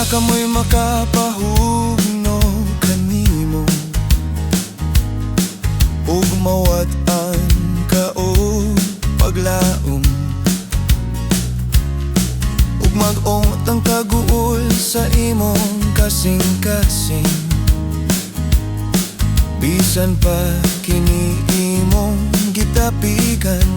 Kabalaka mo'y makapahugno kanimo ug mawat-an ka og paglaom ug mag-ungot ang kaguol sa imong kasing-kasing, bisan pa kini imong gitapikan.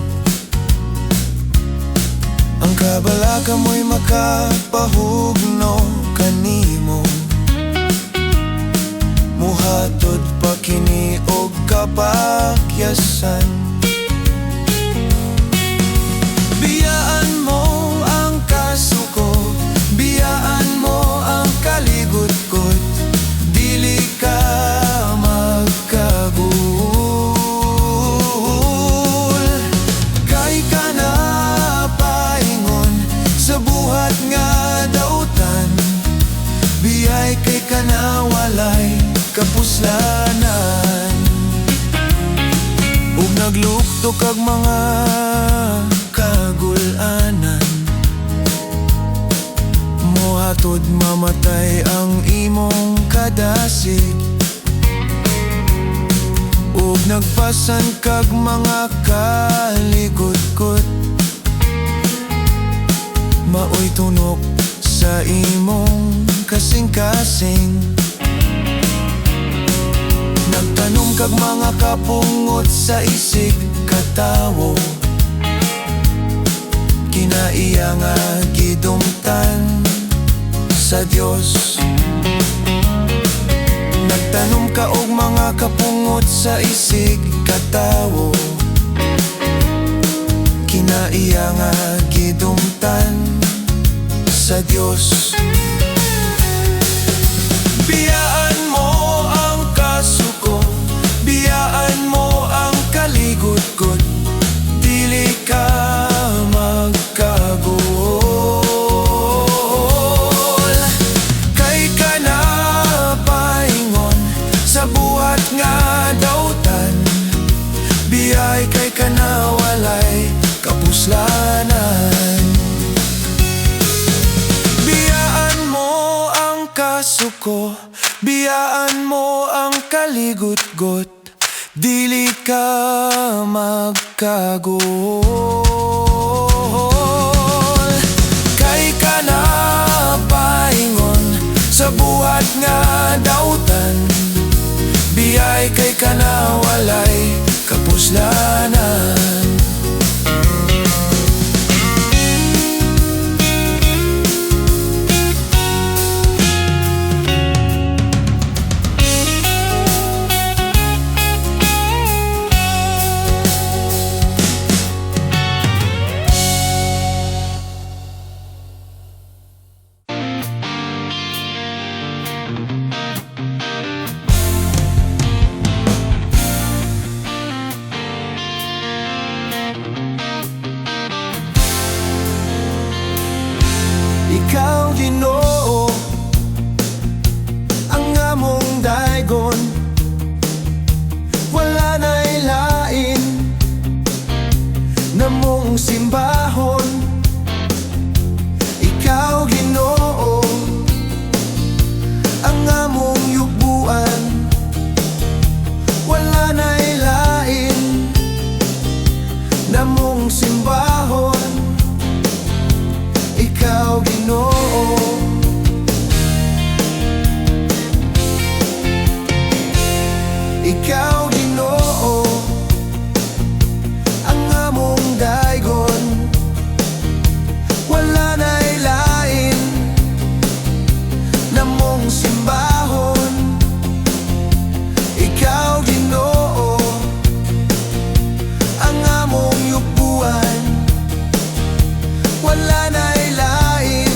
Ang kabalaka mo'y makapahugno kanimo. Muhatod pa kini og kapakyasan. Biyaan mo ang kasuko, biyaan mo ang kaligutgot. Dili ka magkaguol kay ka na paingon sa buhat nga dautan. Biyay kay ka na walay kapuslanan ug naglukto kag mga kagulanan. Mohatod mamatay ang imong kadasig ug nagpasan kag mga kaligutgot. Maoy tunok sa imong kasing-kasing. Nagtanom kag mga kapungot sa isig katawo. Kinaiya nga gidumtan sa Dios. Nagtanom ka og mga kapungot sa isig katawo. Kinaiya nga gidumtan sa Dios. Biyaan mo ang kasuko, biyaan mo ang kaligutgot. Dili ka magkaguol kay ka na paingon sa buhat nga dautan. Biyay kay ka na walay kapuslanan. Biyaan mo ang kasuko, biyaan mo ang kaligutgot. Dili ka magkaguol kay ka na paingon sa buhat nga dautan. Biyay kay ka na walay kapuslanan. Ikaw, Ginoo, ang among daygon. Wala na'y lain namong simbahon. Ikaw, Ginoo, ang among yugbuan. Wala na'y lain namong simbahon. Ikaw, Ginoo. Ikaw, Ginoo, ang among daygon. Wala na'y lain namong simbahon. Ikaw, Ginoo, ang among yugbuan. Wala na'y lain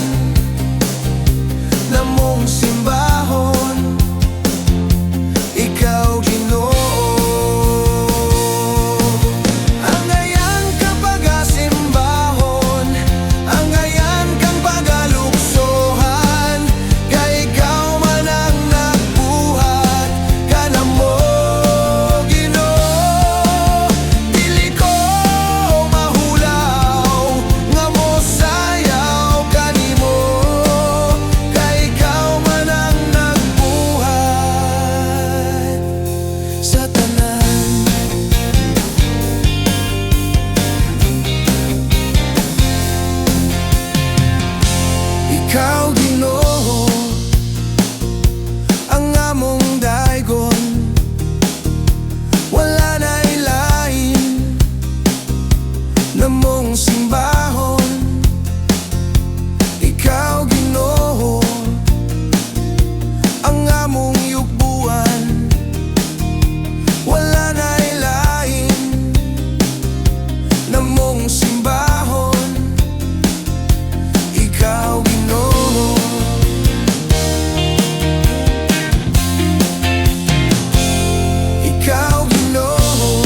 Ikaw, Ginoo, ang among daygon. Wala na ilain namong simbahon. Ikaw, Ginoo, ang among yugbuan. Wala na ilain namong simbahon. Ikaw, Ginoo. Ikaw, Ginoo,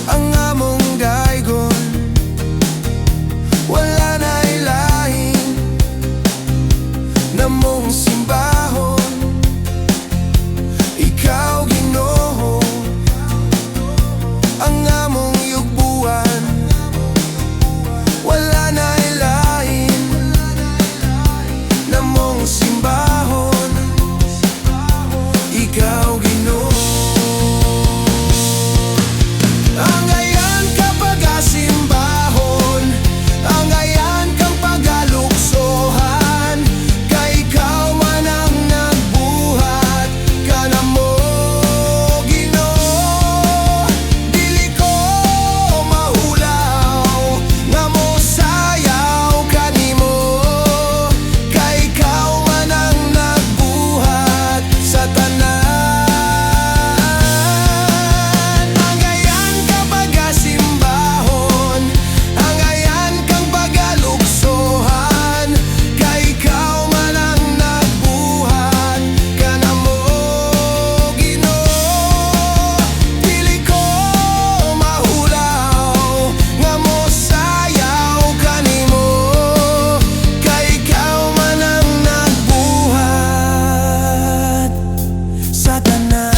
ang among daygon. Wala na ilain namong simbahon. Ikaw, Ginoo, ang among yugbuan. Wala na ilain namong simbahon. Ikaw, Ginoo. Angayan ka pagasimbahon, angayan kang pagaluksohan, kay ikaw man ang nagbuhat kanamo, Ginoo. Dili ko mahulaw nga mosayaw kanimo, kay ikaw man ang nagbuhat sa tanan. Angayan ka pagasimbahon, angayan kang pagaluksohan, kay ikaw man ang nagbuhat kanamo, Ginoo. Dili ko mahulaw nga mosayaw kanimo, kay ikaw man ang nagbuhat sa tanan.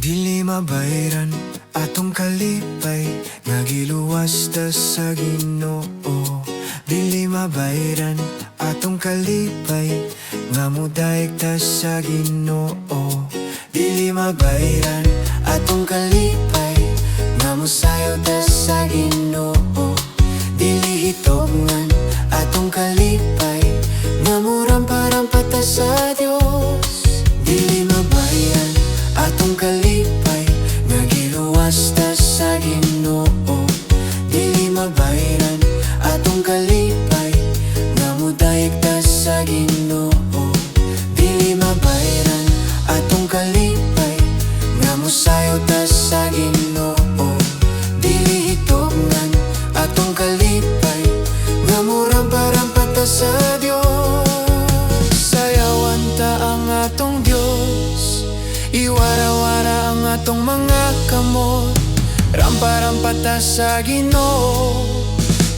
Dili mabayran atong kalipay nga giluwas ta sa Ginoo. Dili mabayran atong kalipay nga mudayeg ta sa Ginoo. Dili mabayran atong kalipay nga mosayaw ta sa Ginoo. Dili hitobngan atong kalipay nga murampa-rampa ta sa Dios. Dili mabayran atong kalipay nga giluwas ta sa Ginoo. Dili mabayran atong kalipay nga mudayeg ta sa Ginoo. Dili mabayran atong kalipay nga mosayaw ta sa Ginoo. Dili hitobngan atong kalipay nga murampa-rampa ta sa Dios. Sayawan ta ang atong Dios, iwarawara ang atong mga kamot. Rampa-rampa ta sa Ginoo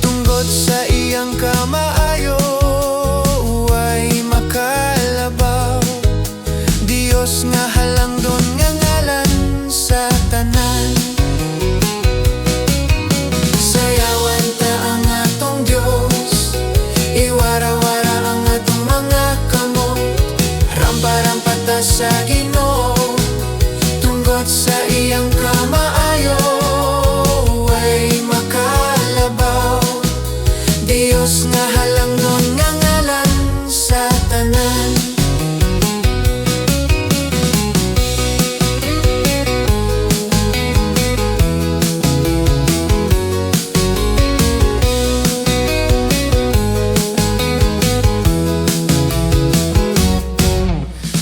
tungod sa iyang kamaayo, way makalabaw. Dios nga halangdon nga ngalan sa tanan. Sayawan ta ang atong Dios, iwarawara ang atong mga kamot. Rampa-rampa ta sa Ginoo tungod sa iyang kamaayo, way makalabaw. Dios nga halangdon nga ngalan sa tanan.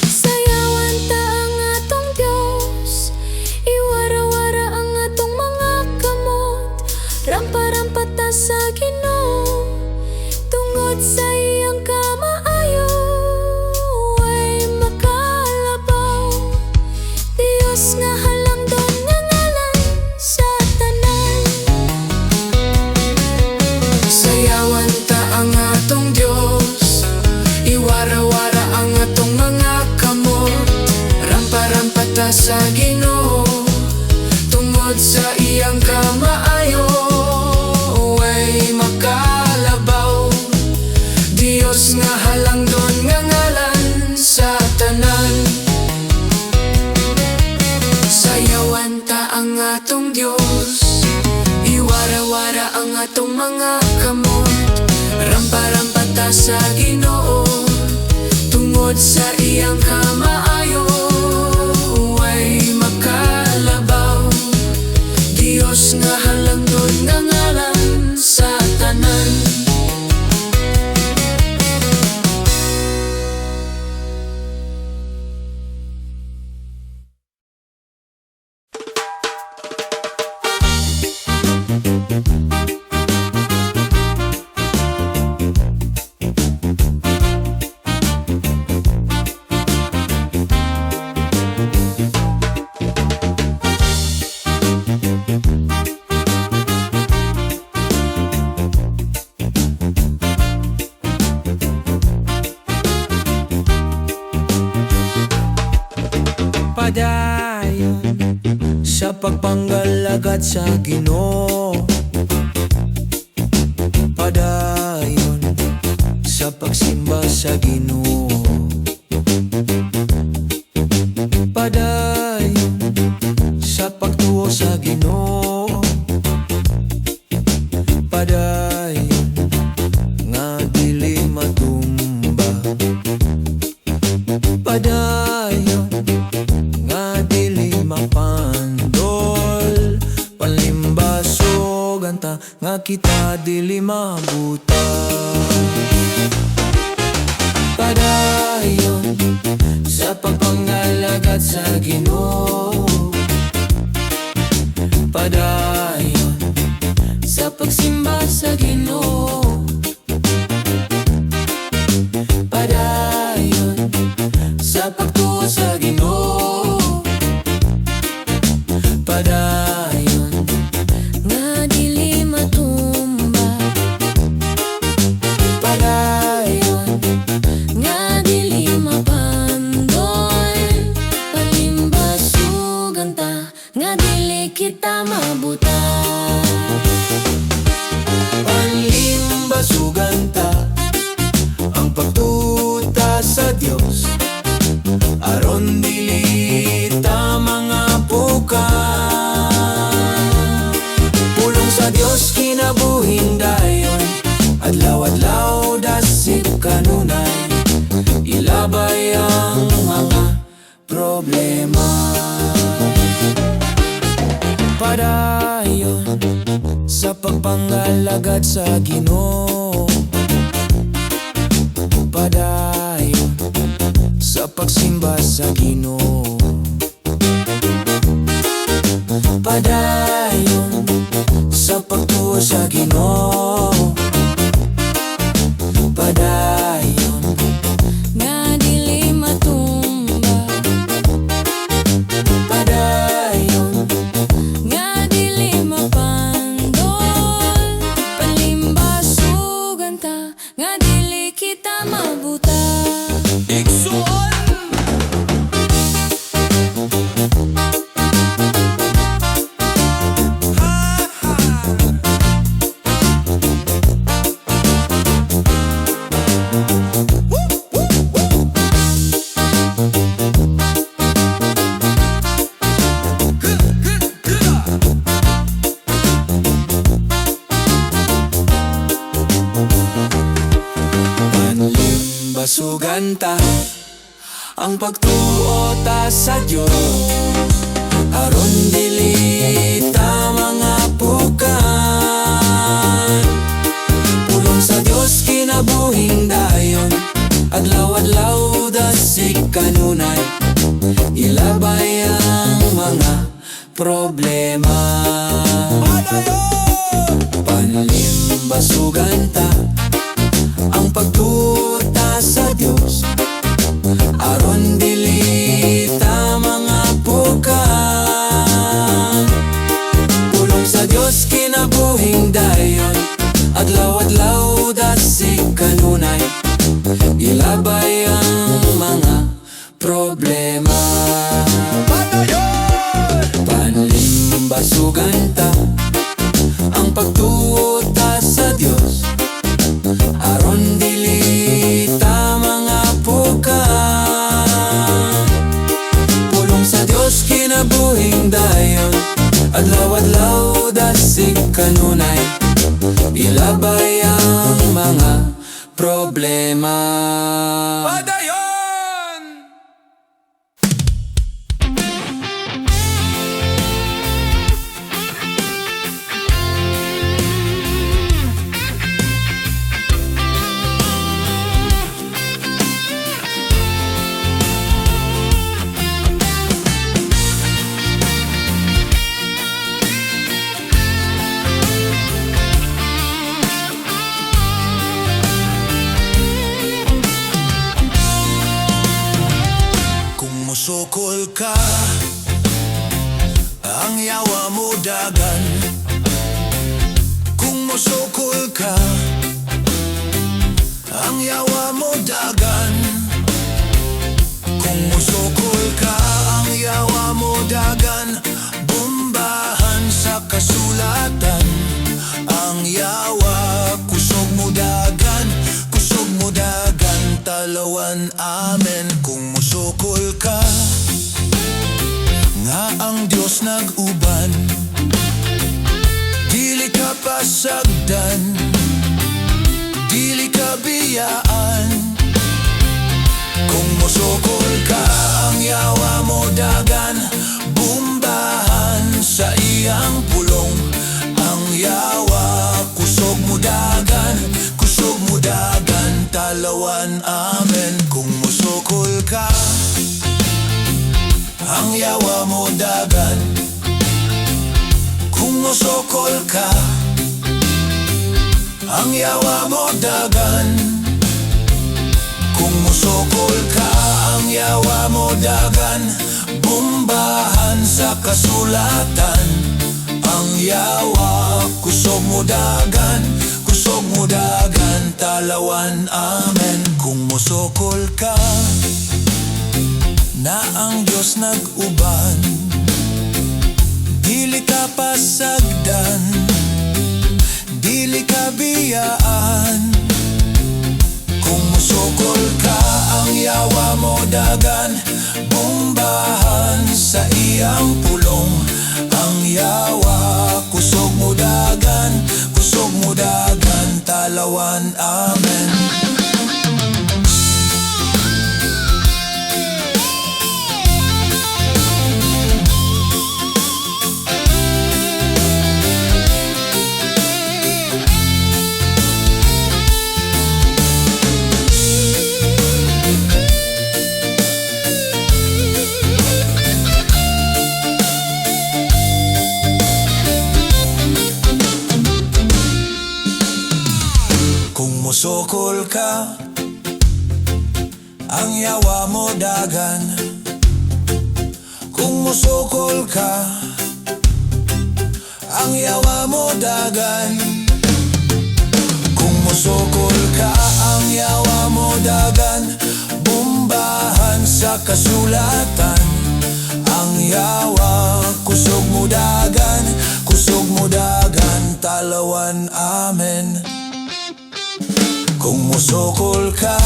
Sayawan ta Sa Ginoo tungod sa iyang kamaayo, way makalabaw. Dios nga halangdon nga ngalan sa tanan. Sayawan ta ang atong Dios, iwara-wara ang atong mga kamot. Rampa-rampa ta sa Ginoo tungod sa iyang kamaayo, way makalabaw. Dios nga halangdon nga ngalan sa tanan. Padayon sa pagpangalagad sa Ginoo. Padayon sa pagsimba sa Ginoo. Padayon sa pagtuo sa Ginoo. Padayon nga dili matumba. Padayon nga dili mapandol. Panlimbasugan ta nga kita dili mabuta. Padayon sa pagpangalagad sa Ginoo. Padayon sa pagsimba sa Ginoo. Padayon sa pagtuo sa Ginoo. Padayon nga dili matumba. Padayon nga dili mapandol. Palimbasugan ta nga dili kita mabuta. Panlimbasugan ta ang pagtuo ta sa Dios, aron dili ta mga pukan. Pulong sa Dios kinabuhing dayon, adlaw-adlaw dasig kanunay. Ilabay ang mga problema. Padayon sa pagpangalagad sa Ginoo. Padayon sa pagsimba sa Ginoo. Padayon sa pagtuo sa Ginoo. Padayon nga dili matumba. Padayon nga dili mapandol. Palimbasugan ta nga dili kita mabuta. Igsuon! Panlimbasugan ta ang pagtuo ta sa Dios, aron dili ta mga pukan. Pulong sa Dios kinabuhing dayon, adlaw-adlaw dasig kanunay. Ilabay ang mga problema. Panlimbasugan ta ang pagtuo ta sa Dios, aron dili ta mga pukan. Pulong sa Dios kinabuhing dayon, adlaw-adlaw dasig kanunay. Ilabay ang mga problema. Basugan ta ang pagtuo ta sa Dios, aron dili ta mangapokan. Pulong sa Dios kinabuhing dayon, adlaw-adlaw dasig kanunay. Ilabay ang mga problema. Padayon! Kung musukol ka, ang yawa mo dagan. Kung musukol ka, ang yawa mo dagan. Kung musukol ka, ang yawa mo dagan. Bombahan sa kasulatan. Ang yawa, kusog mo dagan. Kusog mo dagan, talawan, amen. Kung musukol ka nga ang Diyos nag-uban, dili ka pasagdan, dili ka biyaan. Kung musukol ka, ang yawa mo dagan. Bumbahan sa iyang pulong. Ang yawa, kusog mo dagan. Kusog mo dagan, talawan, amen. Kung musukol ka, ang yawa mo dagan. Kung musukol ka, ang yawa mo dagan. Kung musukol ka, ang yawa mo dagan. Bumbahan sa kasulatan. Ang yawa, kusog mo dagan. Kusog mo dagan, talawan, amen. Kung musukol ka na ang Diyos nag-uban, dili ka pasagdan, dili ka biyaan. Kung musukol ka, ang yawa mo dagan. Bumbahan sa iyang pulong. Ang yawa, kusog mo dagan. Kusog mo dagan, talawan, amen. Kung musukol ka, ang yawa mo dagan. Kung musukol ka, ang yawa mo dagan. Kung musukol ka, ang yawa mo dagan. Bumbahan sa kasulatan. Ang yawa, kusog mo dagan. Kusog mo dagan, talawan, amen. Kung musukol ka,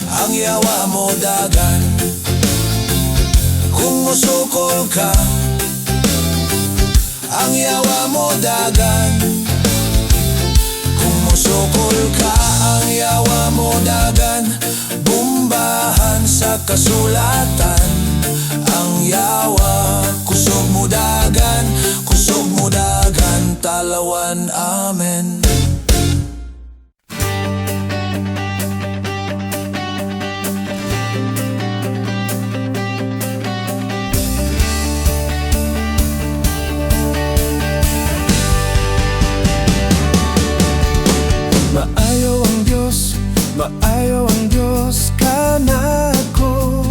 ang yawa mo dagan. Kung musukol ka, ang yawa mo dagan. Kung musukol ka, ang yawa mo dagan. Bumbahan sa kasulatan. Ang yawa, kusog mo dagan. Kusog mo dagan, talawan, amen. Maayo ang Diyos, maayo ang Diyos kanako.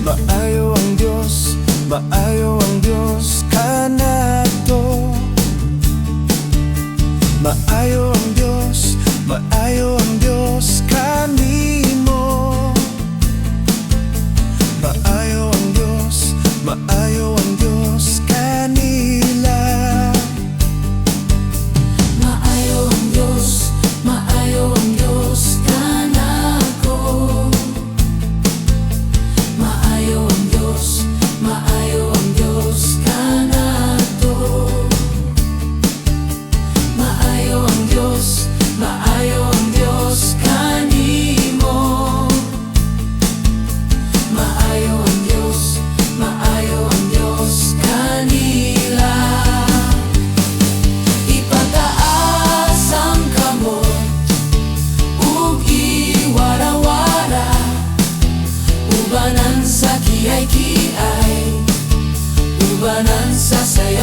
Maayo ang Diyos, maayo ang Diyos kanato.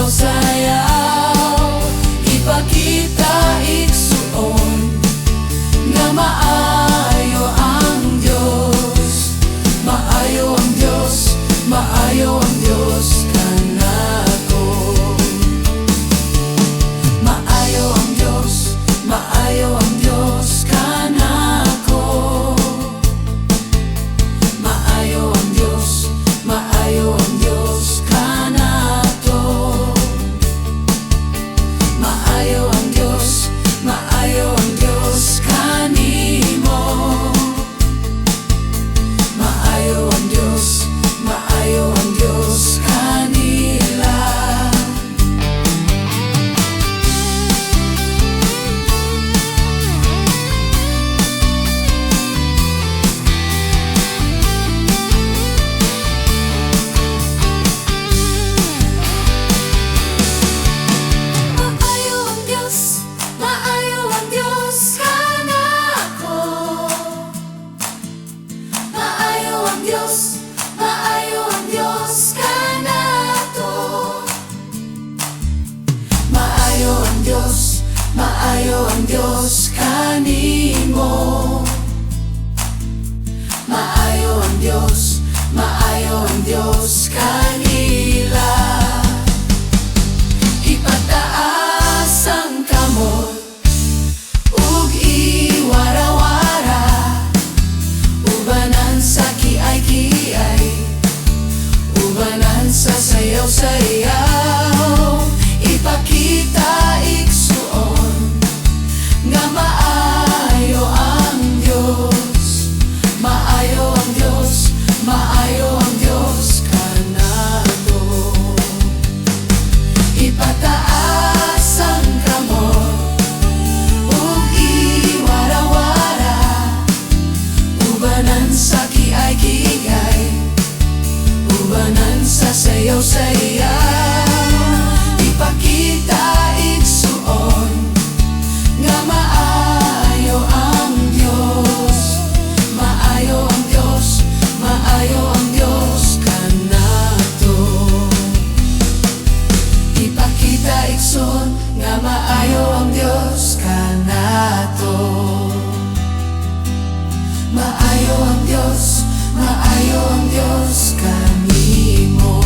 sayaw-sayaw. Ipakita, igsuon, nga maayo ang Dios. Maayo ang Dios, maayo ang Dios kanako. Maayo ang Dios, maayo ang Dios kanako. Maayo ang Dios, maayo ang Dios kanato. Maayo ang Dios, maayo ang Dios kanimo. Maayo ang Dios, maayo ang Dios kanila. Maayo ang Diyos, maayo ang Diyos kanako. Maayo ang Diyos, maayo ang Diyos kanato. Maayo ang Dios, maayo ang Dios kanimo. Maayo ang Dios, maayo ang Dios kanila. Ipataas ang kamot ug iwarawara, ubanan sa kiay-kiay, ubanan sa sayaw-sayaw. Ipakita, igsuon, nga maayo ang Dios. Maayo ang Dios, maayo ang Dios kanato. Ipataas ang kamot ug iwarawara, ubanan sa kiay-kiay, ubanan sa sayaw-sayaw. Ipakita, igsuon, nga maayo ang Dios. Maayo ang Dios, maayo ang Dios kanato. Ipakita, igsoon, nga maayo ang Dios kanato. Maayo ang Dios, maayo ang Dios kanimo.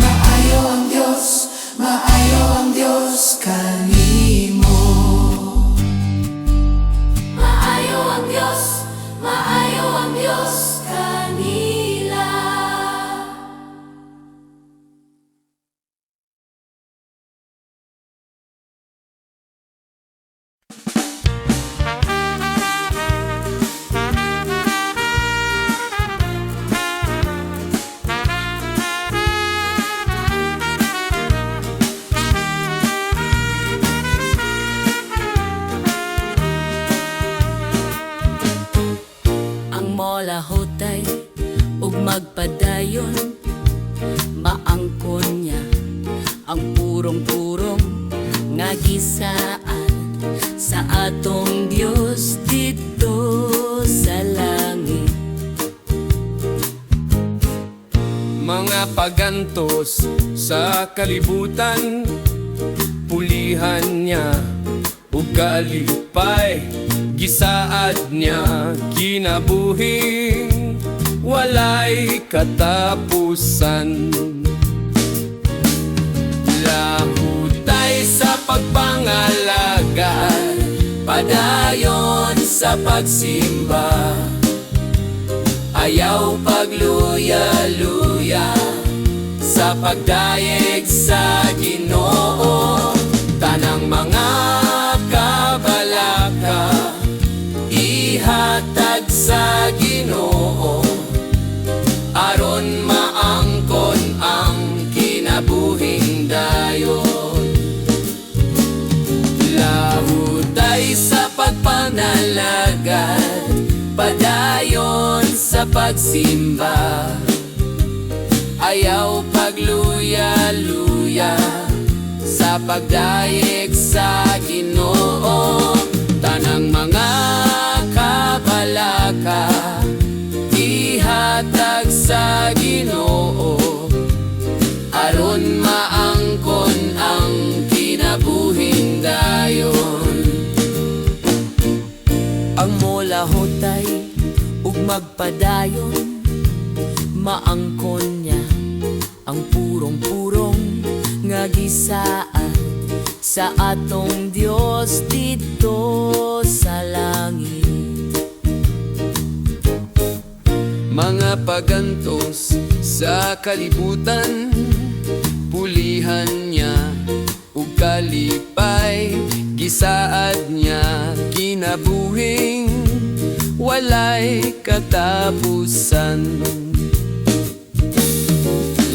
Maayo ang Dios, maayo ang Dios kanimo. Maayo ang Diyos, maayo ang Diyos kanila. Ang molahutay ug magpadayon, maangkon niya ang purong-purong nga gisaad sa atong Dios didto sa langit. Mga pagantos sa kalibutan, pulihan niya ug kalipay. Gisaad niya kinabuhing walay katapusan. Lahutay sa pagpangalagad, padayon sa pagsimba. Ayaw pagluya-luya sa pagdayeg sa Ginoo. Tanang mga kabalaka ihatag sa Ginoo, aron maangkon ang kinabuhing dayon. Lahutay sa pagpanalagad, padayon sa pagsimba. Ayaw pagluya-luya sa pagdayeg sa Ginoo. Tanang mga kabalaka ihatag sa Ginoo, aron Maglahutay ug magpadayon, maangkon niya ang purong-purong nga gisaad sa atong Dios didto sa langit. Mga pagantos sa kalibutan, pulihan niya ug kalipay. Gisaad niya kinabuhing walay katapusan.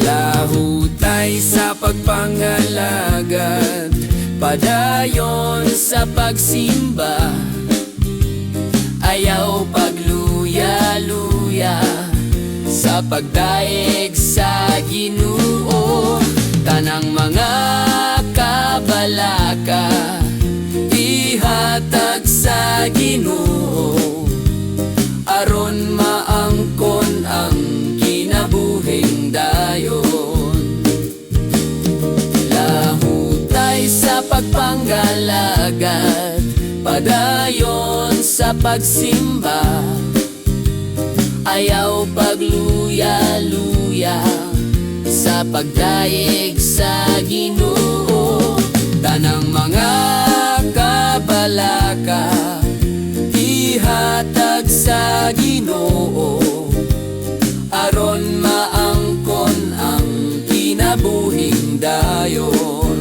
Lahutay sa pagpangalagad, padayon sa pagsimba. Ayaw pagluya-luya sa pagdayeg sa Ginoo. Tanang mga kabalaka ihatag sa Ginoo aron maangkon ang kinabuhing dayon. Lahutay sa pagpangalagad, padayon sa pagsimba. Ayaw pagluya-luya sa pagdayeg sa Ginoo. Tanang mga kabalaka ihatag sa Ginoo aron maangkon ang kinabuhing dayon.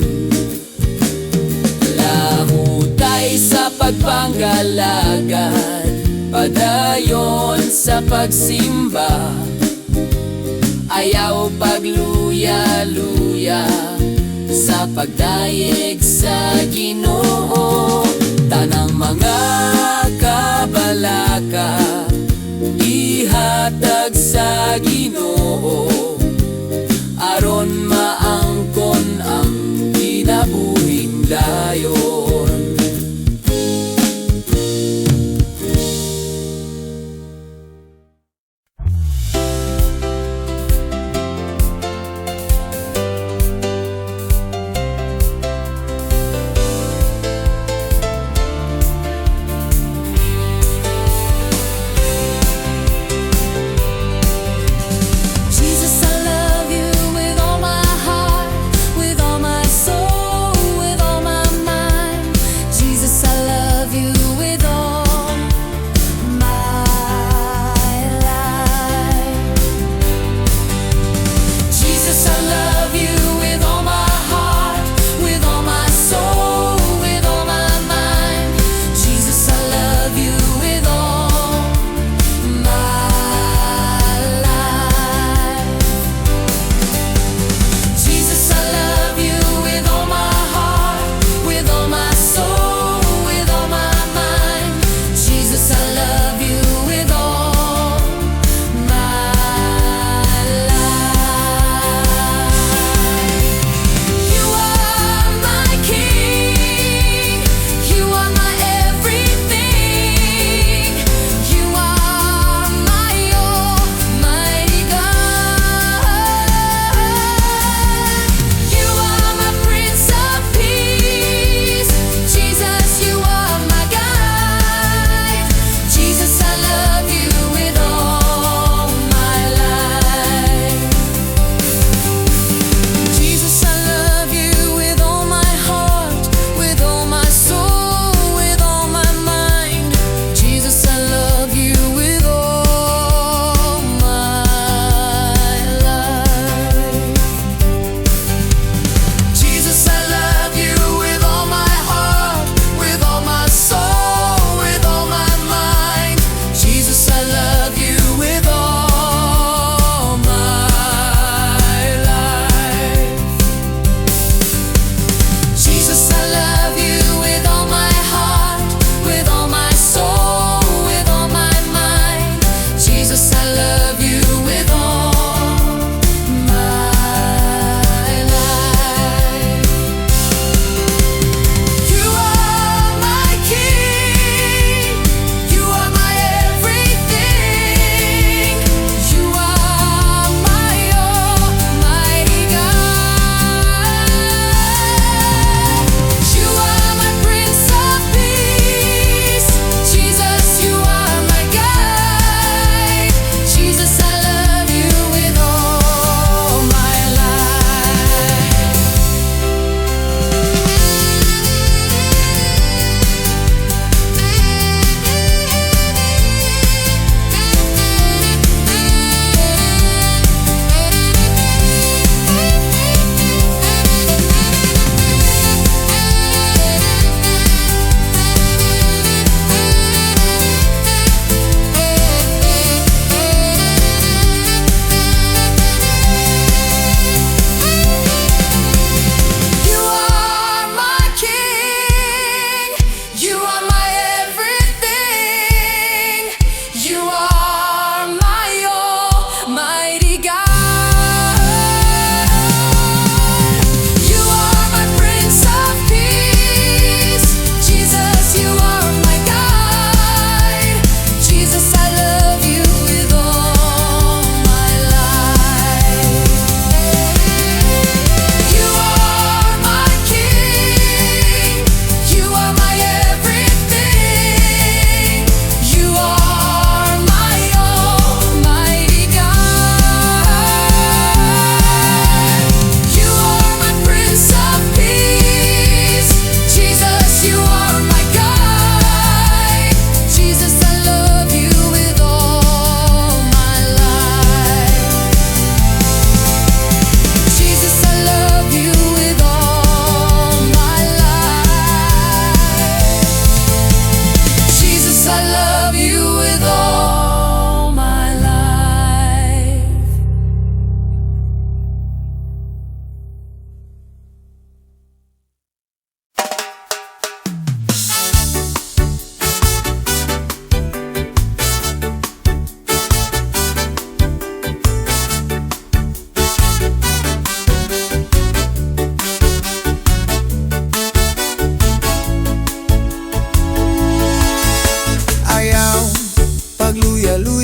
Lahutay sa pagpangalagad, padayon sa pagsimba. Ayaw pagluya-luya sa pagdayeg sa Ginoo. Tanang mga kabalaka ihatag sa Ginoo aron maangkon ang kinabuhing dayon. Jesus.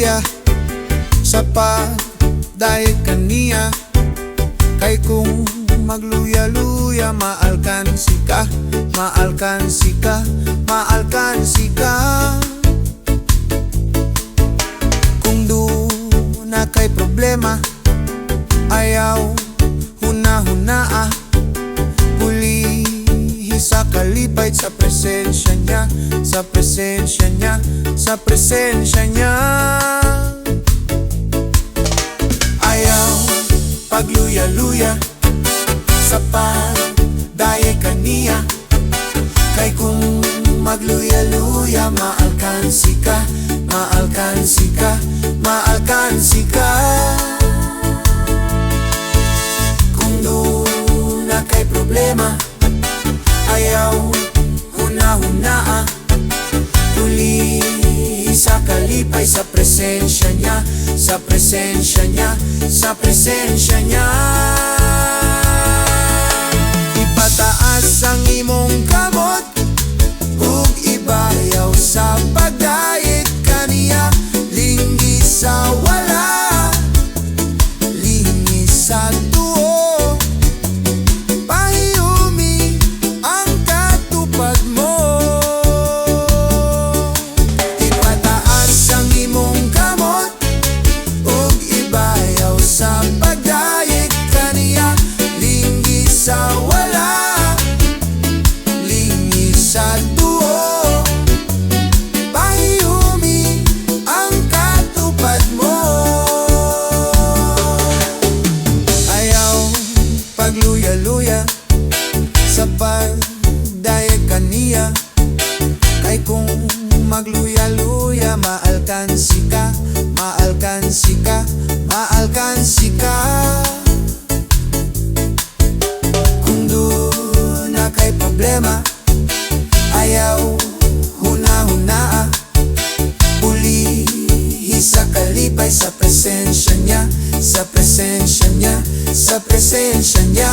pagluya-luya sa pagdayeg kaniya. Kay kung magluya-luya, maalkansi ka, maalkansi ka, maalkansi ka. Kung duna kay problema, ayaw huna-hunaa. Pulihi sa kalipay sa presensya niya, sa presensya niya, sa presensya niya. Ayaw pagluya-luya sa pagdayeg kaniya. Kay kung magluya-luya, maalkansi ka, maalkansi ka, maalkansi ka. Kung duna kay problema, ayaw huna-hunaa. Pulihi sa kalipay sa presensya niya, sa presensya niya, sa presensya niya. Ipataas ang imong kamot ug ibayaw sa pagdayeg kaniya. Linggi sa wala, lingi sa tuo, pahiyumi ang katupad mo. Ipataas ang imong kamot ug ibayaw sa pagdayeg kaniya. Linggi sa wala, lingi sa tuo, pahiyumi ang katupad mo. Ayaw pagluya-luya sa pagdayeg kaniya. Kay kung magluya-luya, maalkansi ka, maalkansi ka, maalkansi ka. Kung duna kay problema, ayaw huna-hunaa. Pulihi sa kalipay sa presensya niya, sa presensya niya, sa presensya niya.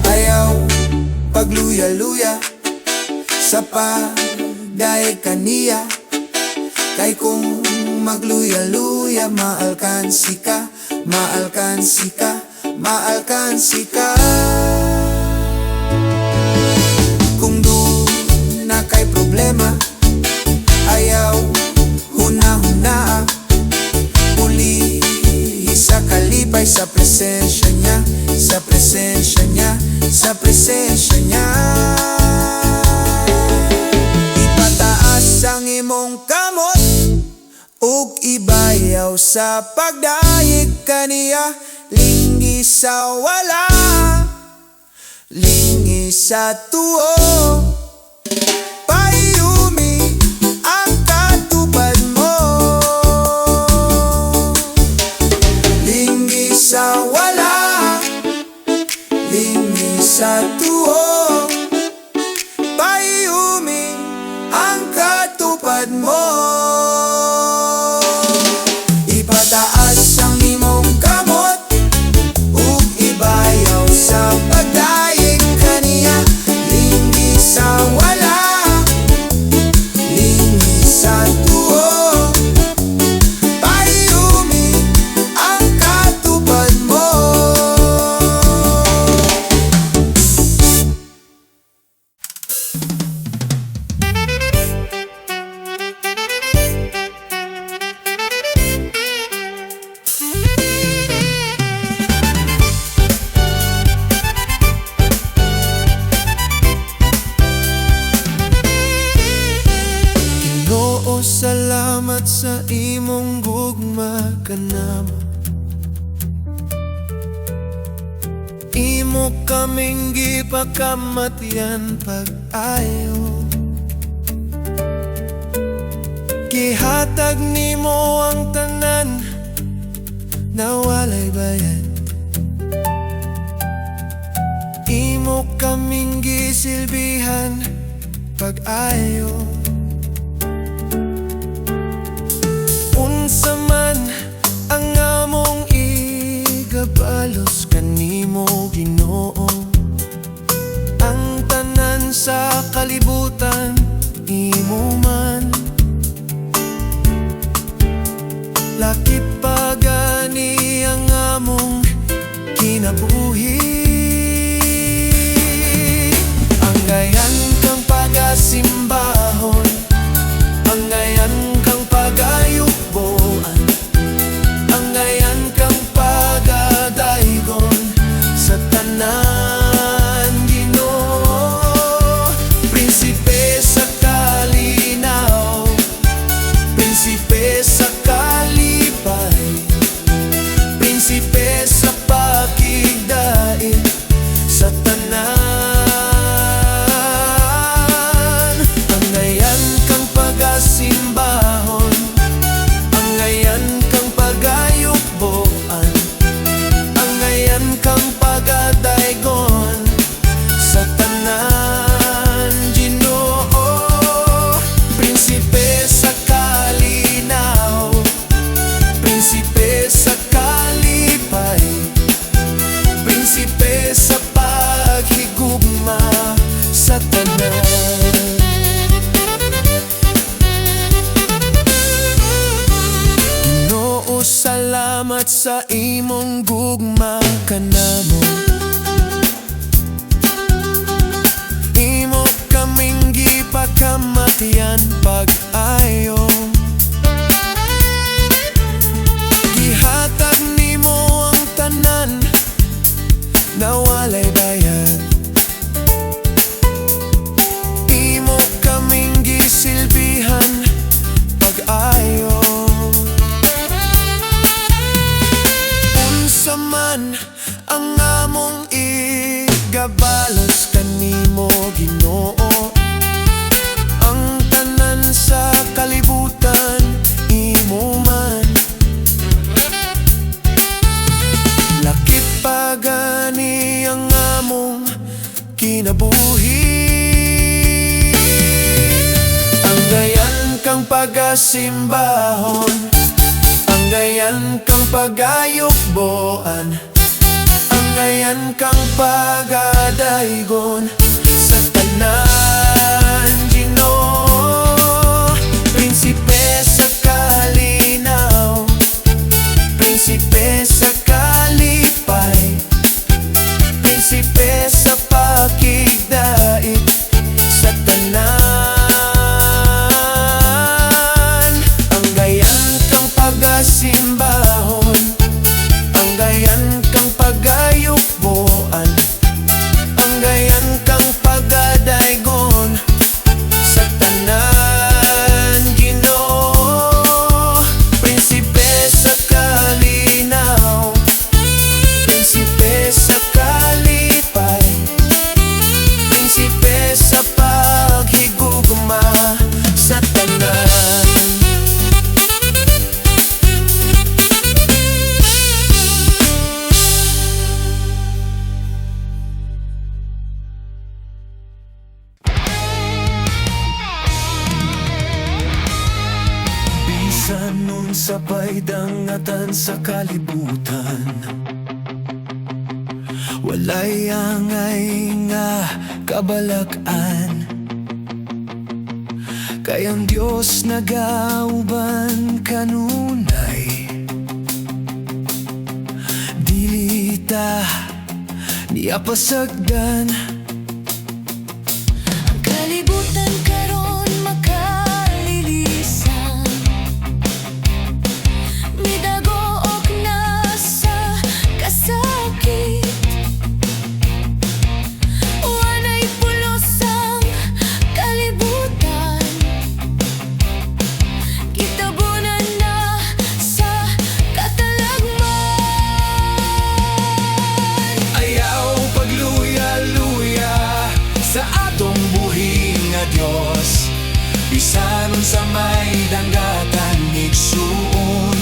Ayaw pagluya-luya sa pagdayeg kaniya. Kay kung magluya-luya, maalkansi ka, maalkansi ka, maalkansi ka. Kung duna kay problema, ayaw huna-hunaa. Pulihi sa kalipay sa presensya niya, sa presensya niya, sa presensya niya. Ipataas ang imong kamot ug ibayaw sa pagdayeg kaniya. Linggi sa wala, lingi sa tuo, pahiyumi ang katupad mo. Linggi sa wala, lingi sa tuo, pahiyumi ang katupad mo. Ipataas ang imong kamot ug ibayaw sa pagdayeg kaniya. Linggi sa wala, lingi sa tuo, pahiyumi ang katupad mo. Ginoo, salamat sa imong gugma kanamo. Imo kaming gipakamatyan pag-ayo. Gihatag nimo ang tanan na walay bayad. Imo kaming gisilbihan pag-ayo. Unsa man ang among igabalos kanimo, Ginoo, ang tanan sa kalibutan imo man. Lakip pa gani ang among kinabuhi. Angayan kang pagasimbahon, angayan kang pagayugboan, angayan kang pagadaygon sa tanan, Ginoo. Prinsipe sa kalinaw, prinsipe sa kalipay, prinsipe sa pakigdait sa tanan. Angayan kang pagasimbahon, angayan kang pagayugboan, angayan kang pagadaygon sa tanan, Ginoo. Prinsipe sa kalinaw, prinsipe sa kalipay, prinsipe sa paghigugma sa tanan. Ginoo, salamat sa imong gugma kanamo. Imo kaming gipakamatian pag-ayo. Gihatag nimo ang tanan na walay bayad. Imo kaming gisilbihan pag-ayo. Unsa man ang among igabalos kanimo, Ginoo, ang tanan sa kalibutan imo man. Lakip pa gani ang among kinabuhi. Angayan kang pagasimbahon, angayan kang pagayugboan, angayan kang pagadaygon sa tanan, Ginoo. Prinsipe sa kalinaw, prinsipe sa kalipay, prinsipe sa pakigdait sa tanan. Angayan kang pagasimbahon, angayan kang pagayugboan, angayan kang pagadaygon sa tanan, Ginoo. Prinsipe sa kalinaw, prinsipe sa kalipay, prinsipe sa paghigugma sa tanan. Bisan unsa pa'y dangatan sa kalibutan, walay angay nga kabalak-an. Kay ang Diyos nagauban kanunay, dili ta niya pasagdan. Ang kalibutan karon makalilisan, midago og nasa kasakit. Walay pulos ang kalibutan, gitabunan na sa katalagman. Ayaw pagluya-luya sa atong buhi nga Diyos, bisan unsa may danggatan, igsuon.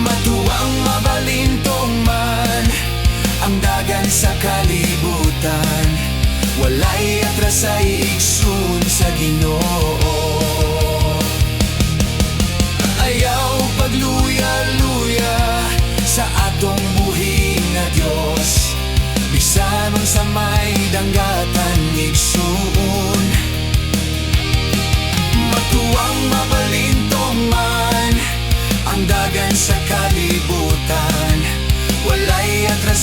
Matuwang mabalintong man ang dagan sa kalibutan, walay atrasay igsoon sa Ginoo. Ayaw pagluya-luya sa atong buhi nga Diyos, bisan unsa may danggatan, igsuon. Matuwang mabalintong man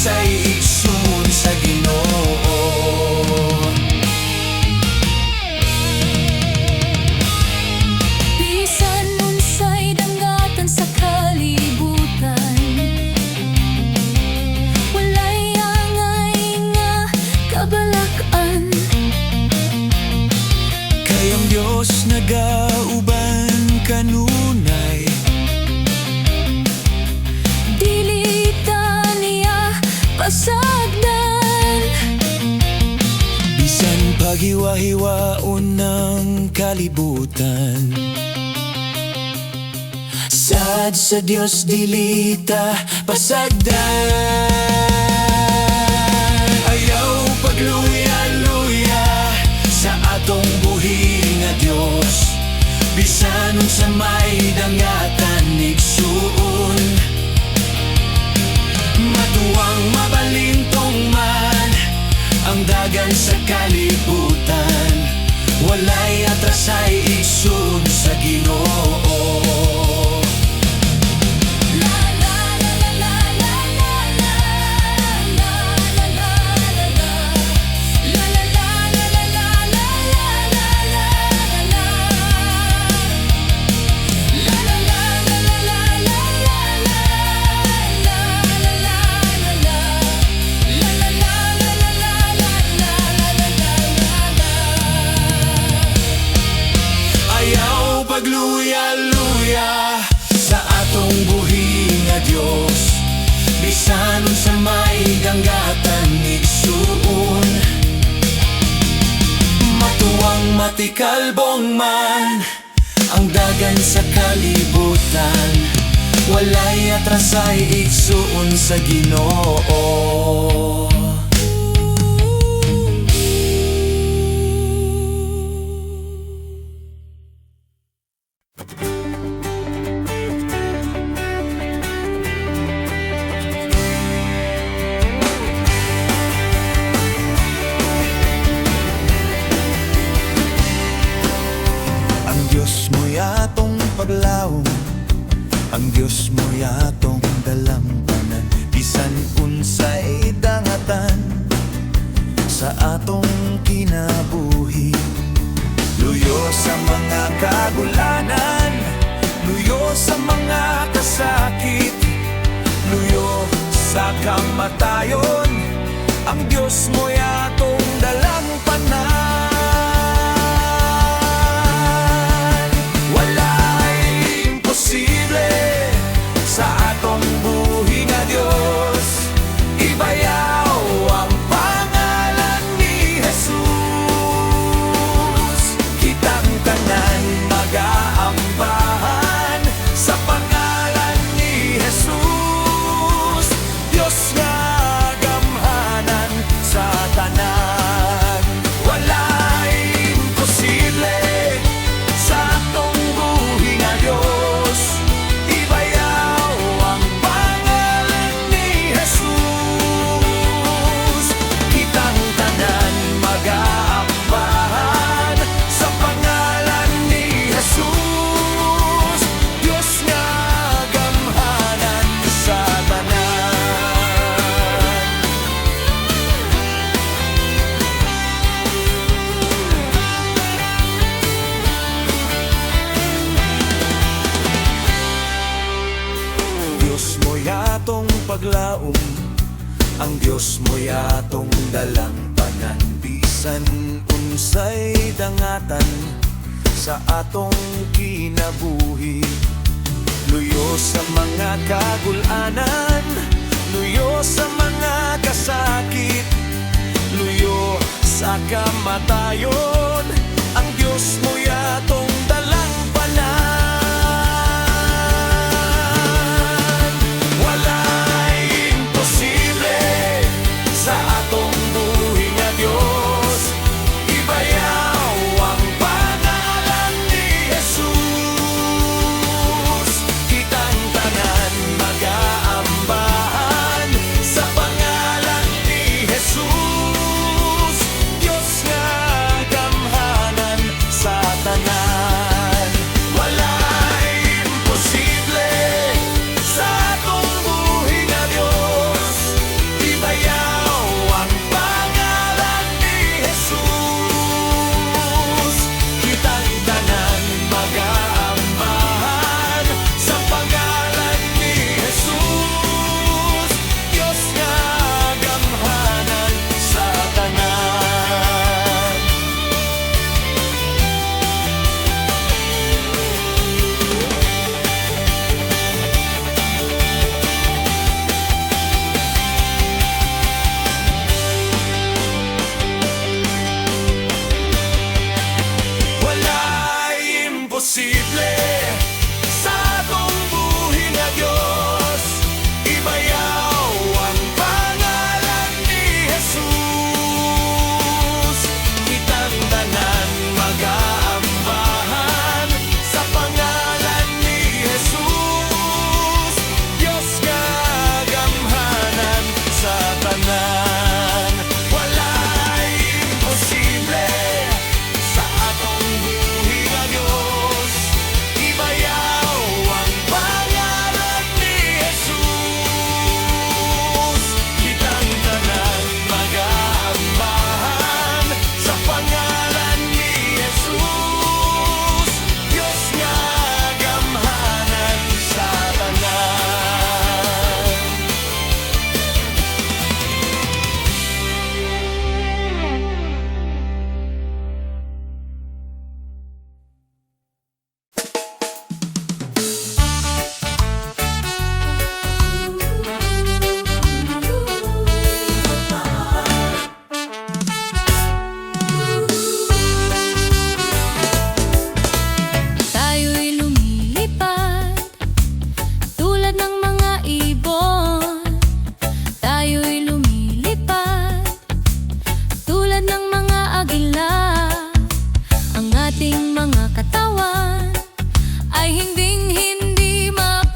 atrasay igsoon sa Ginoo. Bisan unsay dangatan sa kalibutan, walay angay nga kabalak-an. Kay ang Diyos nagauban kanunay. Dili ta niya pasagdan. Bisan paghiwa-hiwaon ng kalibutan, sad sa Diyos dili ta pasagdan. Ayaw pagluya-luya sa atong buhi nga Diyos. Bisan unsa may dangatan, igsuon, matuwang mabalintong man ang dagan sa kalibutan, walay atrasay igsoon sa Ginoo. La la la la la la la la la la la la la. La la la la la la la la la la la. La la la la la la la la la la la la la la. La la la la la la la la la la la la. Ayaw pagluya-luya sa atong buhi nga Diyos. Bisan unsa may dangatan, igsuon, matuwang matikalbong man ang dagan sa kalibutan, walay atrasay igsuon sa Ginoo. Ang Diyos mo'y atong paglaom, ang Diyos mo'y atong dalampanan. Bisan unsay dangatan sa atong kinabuhi, luyo sa mga kagulanan, luyo sa mga kasakit, luyo sa kamatayon, ang Diyos mo'y atong dalampanan. Walay imposible sa atong buhi nga Diyos. Ibayaw ang pangalan ni Jesus. Kitang tanan magaambahan sa pangalan ni Jesus. Diyos nga gamhanan sa tanan. Walay imposible sa atong buhi nga Diyos. Ibayaw ang pangalan ni Jesus. Kitang tanan magaambahan sa pangalan ni Jesus. Diyos nga gamhanan sa tanan. Diyos mo'y atong paglaom, ang Diyos mo'y atong dalampanan. Bisan unsay dangatan sa atong kinabuhi, luyo sa mga kagulanan, luyo sa mga kasakit, luyo sa kamatayon, ang Diyos mo'y atong dalampanan. Walay imposible sa atong buhi nga Diyos. Ibayaw ang pangalan ni Jesus. Kitang tanan magaambahan sa pangalan ni Jesus. Diyos nga gamhanan. Imposible sa atong buhi nga Diyos. Ibayaw ang pangalan ni Jesus. Kitang tanan magaambahan sa pangalan ni Jesus. Diyos nga gamhanan sa tanan. Walay imposible sa atong buhi nga Diyos. Ibayaw ang pangalan ni Jesus. Kitang tanan magaambahan sa pangalan ni Jesus. Diyos nga gamhanan sa tanan. Tayo'y lumilipad tulad ng mga ibon. Tayo'y lumilipad tulad ng mga agila. Ang ating mga katawan ay hinding-hindi mapapagod.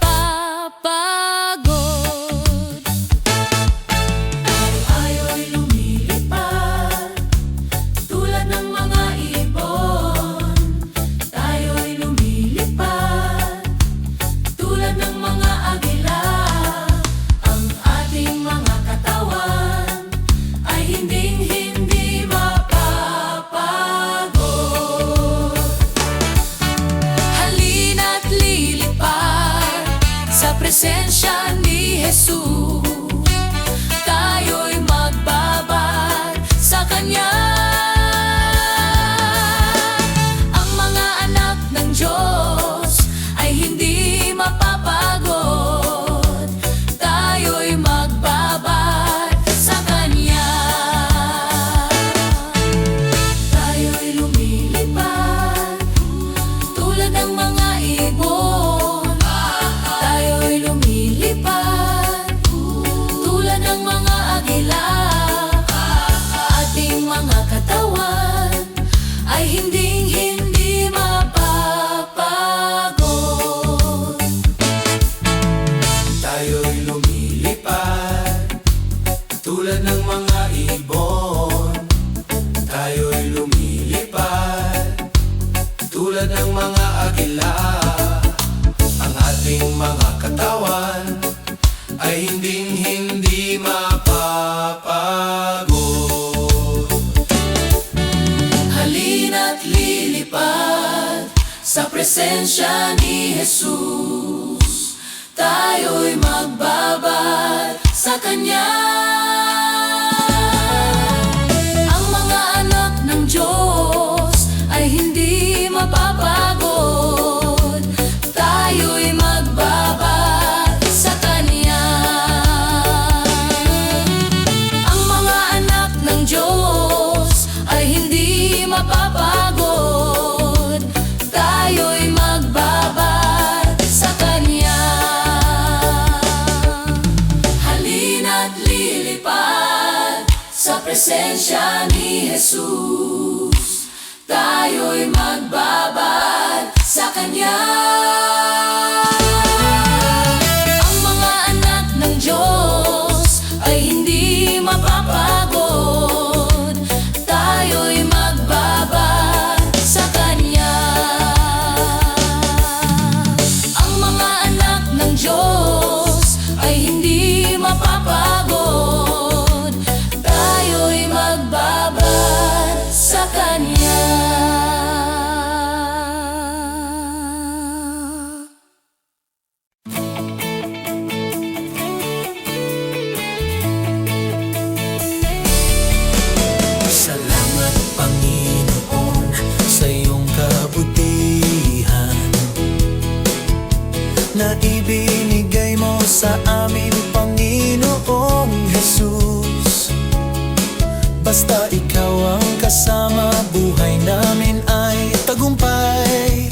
Tayo'y lumilipad tulad ng mga ibon. Tayo'y lumilipad tulad ng mga agila. Ang ating mga katawan ay hinding-hindi mapapagod. Halina't lilipad sa presensya ni Jesus. Tayo'y magbabad sa Kanya. Ang mga anak ng Diyos ay hindi mapapagod. Tayo'y magbabad sa Kanya. Tayo'y lumilipad tulad ng mga ibon. Tayo'y lumilipad tulad ng mga agila. Ating mga katawan ay hinding-hindi mapapagod. Tayo'y lumilipad tulad ng mga ibon. Tayo'y lumilipad tulad ng mga agila. Ang ating mga katawan ay hinding-hindi mapapagod. Halina't lilipad sa presensya ni Jesus. Tayo'y magbabad sa Kanya. Ang mga anak ng Diyos ay hindi mapapagod. Tayo'y magbabad sa Kanya. Ang mga anak ng Diyos ay hindi mapapagod. Tayo'y magbabad sa Kanya. Halina't lilipad sa presensya ni Jesus. Tayo'y magbabad sa Kanya. Ang mga anak ng Diyos ay hindi mapapagod. Tayo'y magbabad sa Kanya. Ang mga anak ng Diyos ay hindi mapapagod. Tayo'y magbabad sa Kanya. Salamat, Panginoon, sa iyong kabutihan na ibinigay mo sa amin, Panginoong Jesus. Basta ikaw ang kasama, buhay namin ay tagumpay.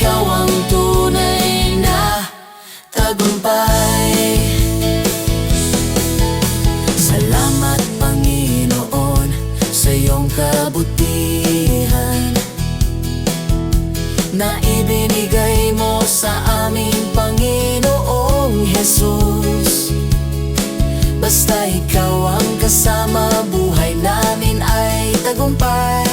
Ikaw ang tunay na tagumpay. Salamat, Panginoon, sa iyong kabutihan na ibinigay mo sa aming Panginoong Jesus. Basta ikaw ang kasama, buhay namin ay tagumpay.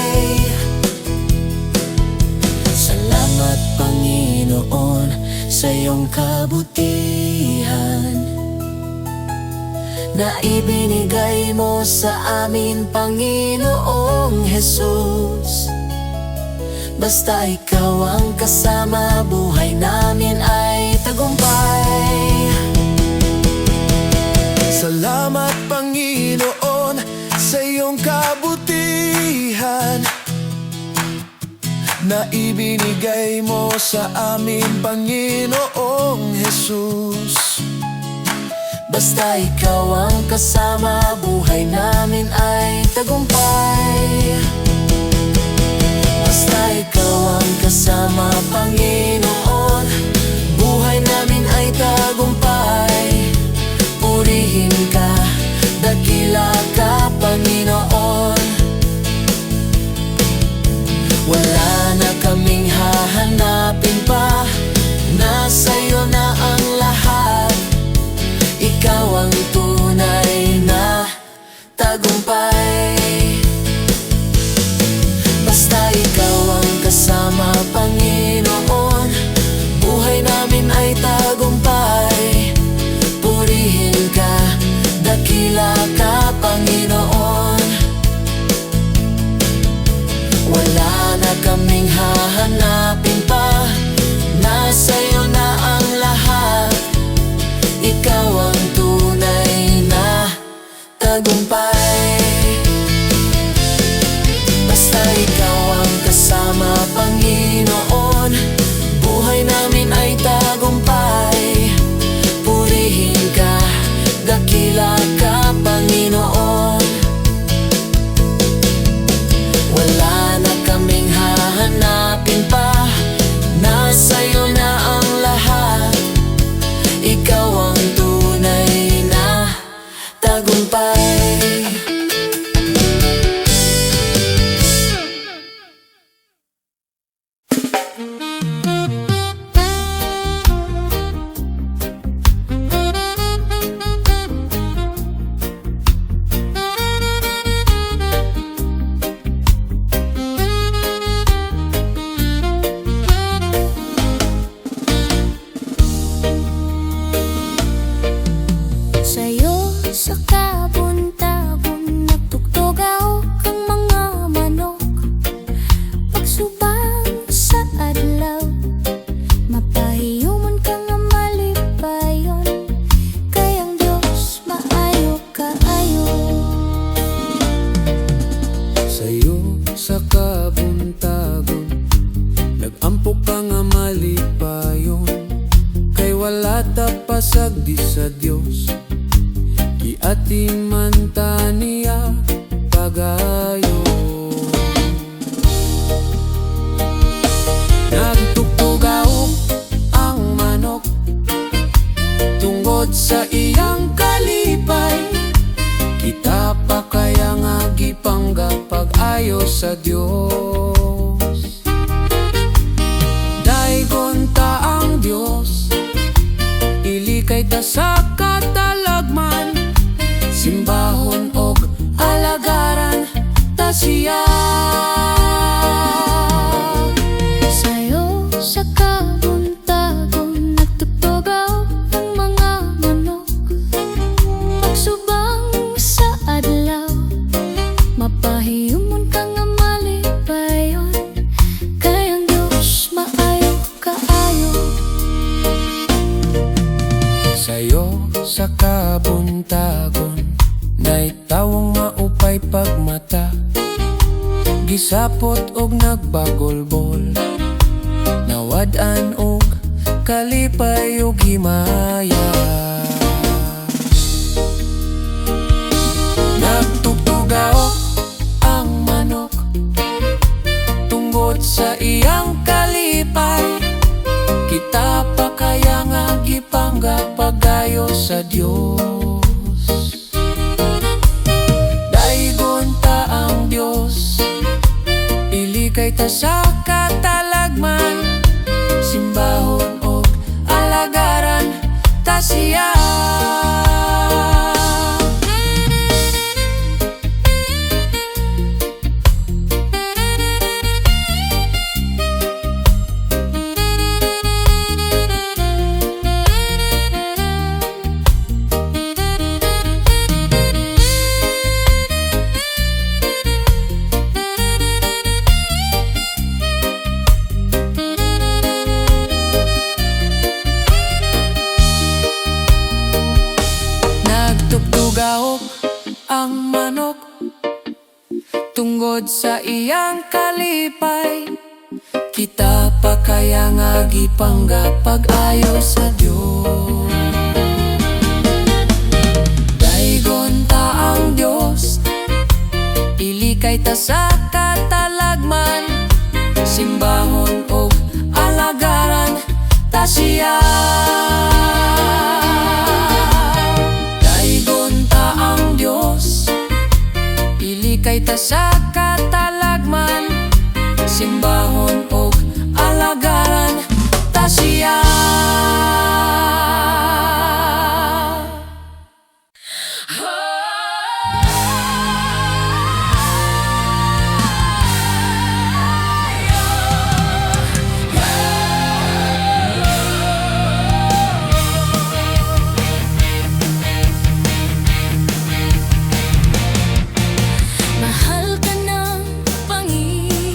Salamat, Panginoon, sa iyong kabutihan na ibinigay mo sa amin Panginoong Jesus. Basta ikaw ang kasama, buhay namin ay tagumpay. Salamat, Panginoon, sa iyong kabutihan na ibinigay mo sa amin Panginoong Jesus. Basta ikaw ang kasama, buhay namin ay tagumpay. Basta ikaw ang kasama, Panginoon, buhay namin ay tagumpay. Purihin ka, dakila ka, Panginoon. Wala na kaming hahanapin pa, nasa iyo na ang lahat. Ikaw ang tunay na tagumpay. Basta ikaw ang kasama, Panginoon, buhay namin ay tagumpay. Purihin ka, dakila ka, Panginoon. Wala na kaming hahanapin pa, nasa iyo na ang lahat. Ikaw ang tunay na tagumpay. Basta ikaw ang kasama, Panginoon, buhay namin ay tagumpay. Purihin ka, dakila ka, Panginoon. Wala na kaming hahanapin pa, nasa iyo na ang lahat. Ikaw ang tunay na tagumpay. Sa'yo sa kabuntagon, nagtugtugaw kang mga manok. Pagsubang sa adlaw, mapahiyumon ka nga malipayon, kay ang Dios maayo kaayo. Sa'yo sa kabuntagon, nag-ampo ka nga malipayon, kay wala ta pasagdi sa Dios. Giatiman ta niya pagayo. Nagtugtugaw ang manok tungod sa iyang kalipay. Kita pa kaya nga gipangga pag-ayo sa Dios. Daygon ta ang Dios, ilikay ta sa katalagman. Simbahon og alagaran ta siya. Sa'yo sa kabuntagon, nagtugtugaw ang mga manok. Pagsubang sa adlaw, mapahiyumon ka nga malipayon, kay ang Dios maayo kaayo. Sa'yo sa kabuntagon, naitawong maupay pagmata. Gisapot og nagbagolbol, nawad-an og kalipay og himaya. Nagtugtugaw ang manok tungod sa iyang kalipay. gipangga pag-ayo sa Dios. Daygon ta ang Dios, ilikay ta sa katalagman, simbahon og alagaran ta siya. Nagtugtugaok ang manok tungod sa iyang kalipay. Kita pa kaya nga gipangga pag-ayo sa Dios. Daygon ta ang Dios, ilikay ta sa katalagman, simbahon og alagaran ta siya. Daygon ta ang Dios, ilikay ta sa katalagman, simbahon og alagaran ta siya. Mahal ka ng Panginoon.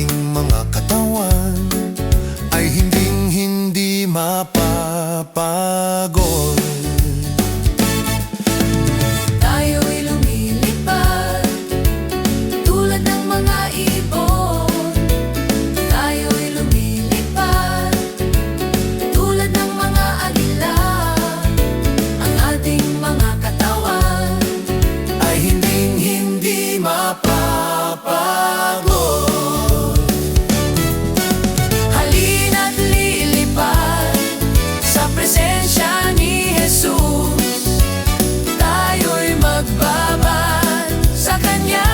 ating mga katawan ay hinding hindi mapapagod. Tayo'y lumilipad tulad ng mga ibon. Tayo'y lumilipad tulad ng mga agila. Ang ating mga katawan ay hinding hindi mapapagod. Halina't lilipad sa presensya ni Jesus. Tayo'y magbabad sa Kanya.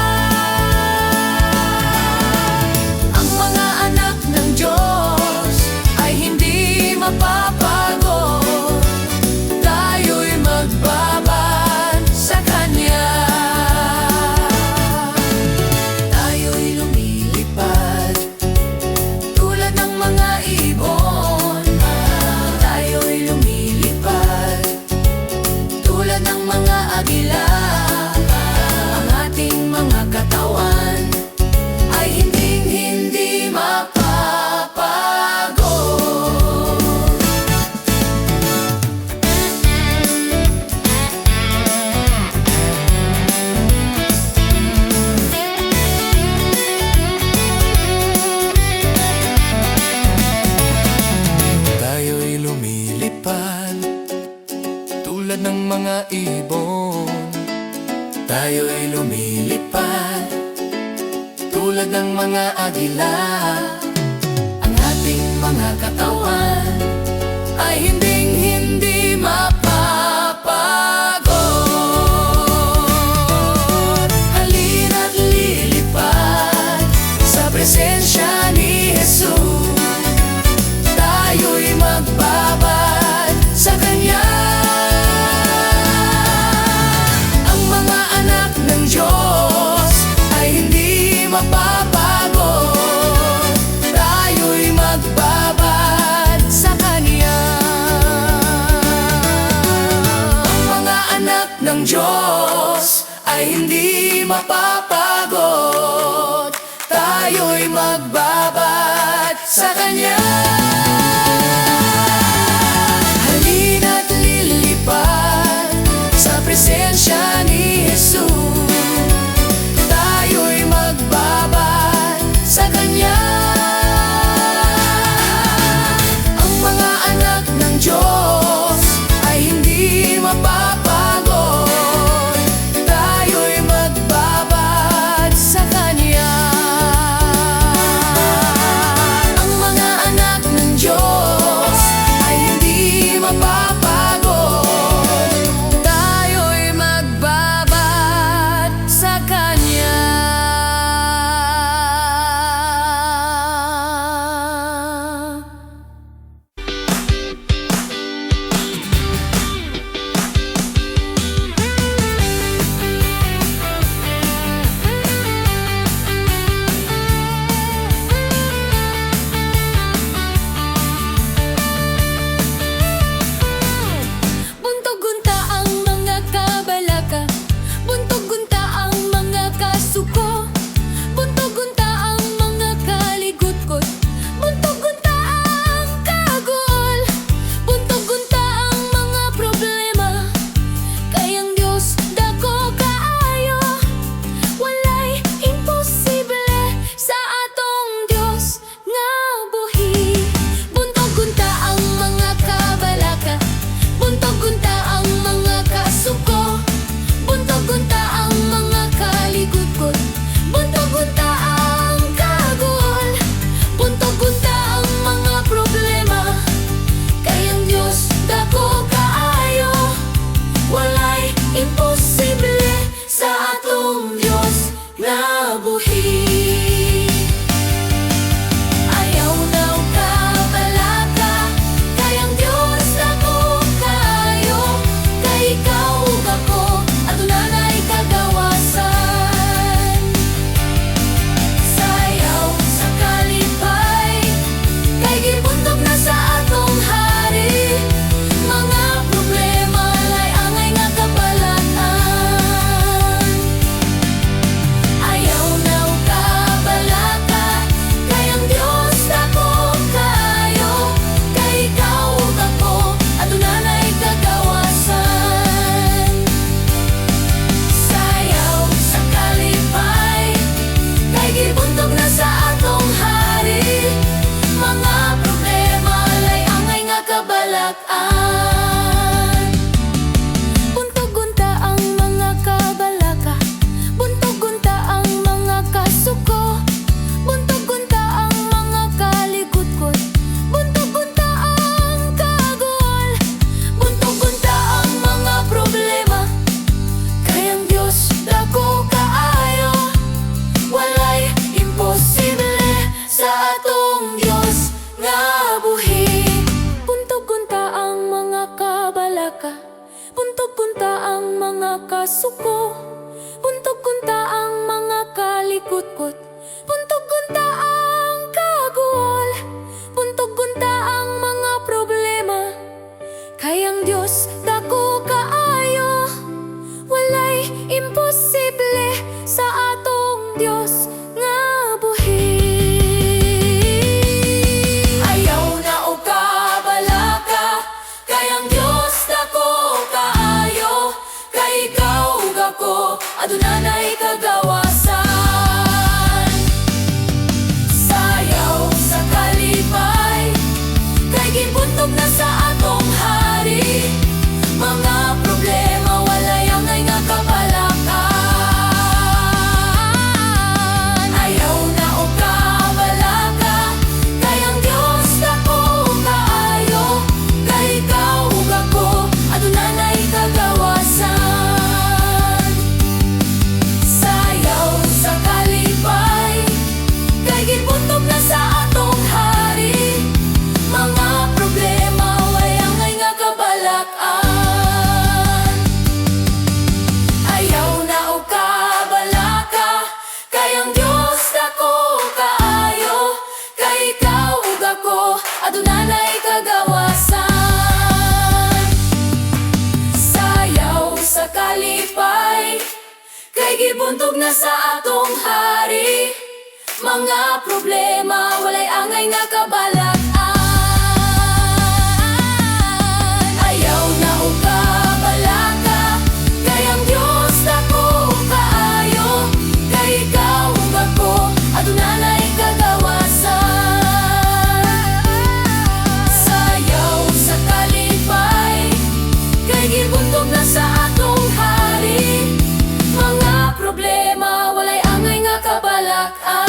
Ang mga anak ng Diyos ay hindi mapapagod. Tayo'y magbabad sa Kanya. Tayo'y lumilipad tulad ng mga ibon. Tayo'y lumilipad tulad ng mga agila. Ang ating mga katawan ay hinding hindi mapapagod. Tayo'y lumilipad tulad ng mga ibon. Tayo'y lumilipad tulad ng mga agila. Ang ating mga katawan ay hinding hindi mapapagod. Halina't lilipad sa presensya ni Jesus. Tayo'y magbabad sa Kanya. Ang mga anak ng Diyos ay hindi mapapagod. Tayo'y magbabad sa Kanya. Ang mga anak ng Diyos ay hindi mapapagod. Tayo'y magbabad sa Kanya. Halina't lilipad sa presensya ni Jesus. Tayo'y magbabad sa Kanya. Ang mga anak ng Diyos ay hindi mapapagod. Tayo'y magbabad sa Kanya. Ang mga anak mga kasuko. Buntog kunta ang mga kalikutkot. Buntog kunta ang kaguol. Buntog kunta ang mga problema. Kay ang Diyos dako kaayo. Walay imposible sa atong Diyos nga buhi. Ayaw na og kabalaka, kay ang Diyos dako kaayo. Kay ikaw ug ako aduna nay kagawasan. Sayaw sa kalipay, kay gibuntog na sa atong hari. Mga problema, walay angay nga kabalakan. Ayaw na og kabalaka, kay ang Diyos dako kaayo. Kay ikaw ug ako aduna nay kagawasan. Sayaw sa kalipay, kay gibuntog na sa atong hari. Mga problema, way angay nga kabalakan. Ayaw na og kabalaka, kay ang Diyos dako kaayo. Kay ikaw ug ako aduna nay kagawasan. Sayaw sa kalipay, kay gibuntog na sa atong hari. Mga problema, walay angay nga kabalakan. Ayaw na og kabalaka, kay ang Diyos dako kaayo. Kay ikaw ug ako aduna nay kagawasan. Sayaw sa kalipay, kay gibuntog na sa atong hari. Mga problema, walay angay nga kabalakan.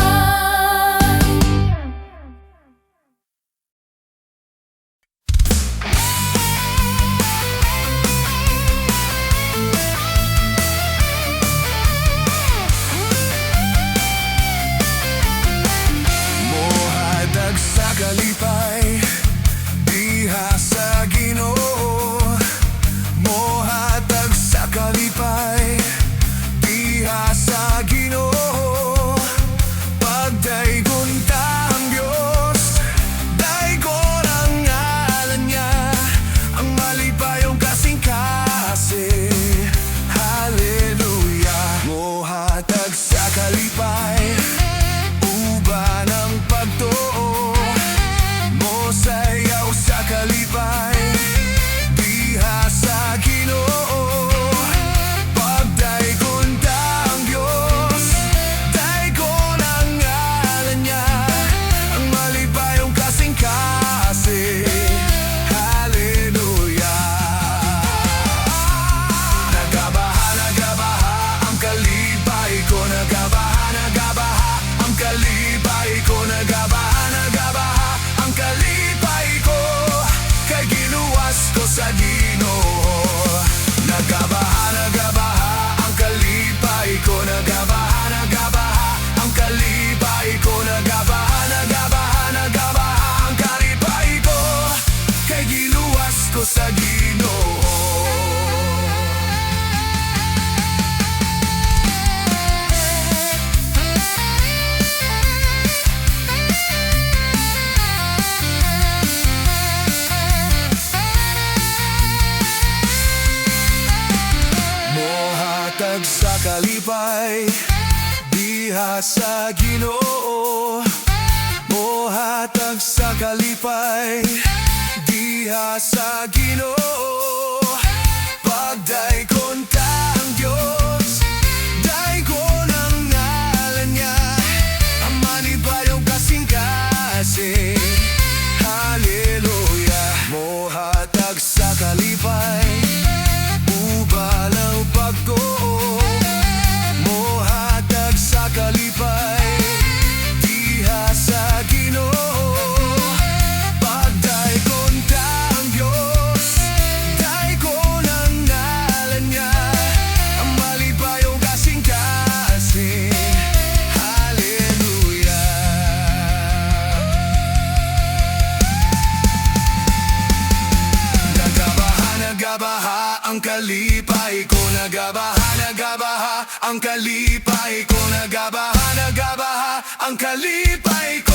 Mohatag sa kalipay diha sa Ginoo. Mohatag sa kalipay diha sa Ginoo. Pagdaygon ta ang Dios, daygon ang ngalan niya, ang malipayong kasing-kasing. Hallelujah. Mohatag sa kalipay uban ang pagtuo. Mosayaw sa kalipay diha sa Ginoo. Pagdaygon ta ang Dios, daygon ang ngalan niya, ang malipayong kasing-kasing. Hallelujah. Nagabaha, nagabaha ang kalipay ko. Nagabaha, nagabaha ang kalipay ko. Nagabaha, nagabaha ang kalipay ko, kay giluwas ko sa Ginoo. Nagabaha, nagabaha ang kalipay ko. Nagabaha, nagabaha ang kalipay ko. Nagabaha, nagabaha, nagabaha ang kalipay ko, kay giluwas ko sa Ginoo. Mohatag sa kalipay diha sa Ginoo. Mohatag sa kalipay diha sa Ginoo. Pagdaygon ta ang Dios, daygon ang ngalan niya, ang malipayong kasing-kasing. Hallelujah. Mohatag sa kalipay uban ang pagtuo. Mohatag sa kalipay diha sa Ginoo. Pagdaygon ta ang Dios, Ang kalipay ko nagabaha, nagabaha. Ang kalipay ko nagabaha, nagabaha. Ang kalipay ko.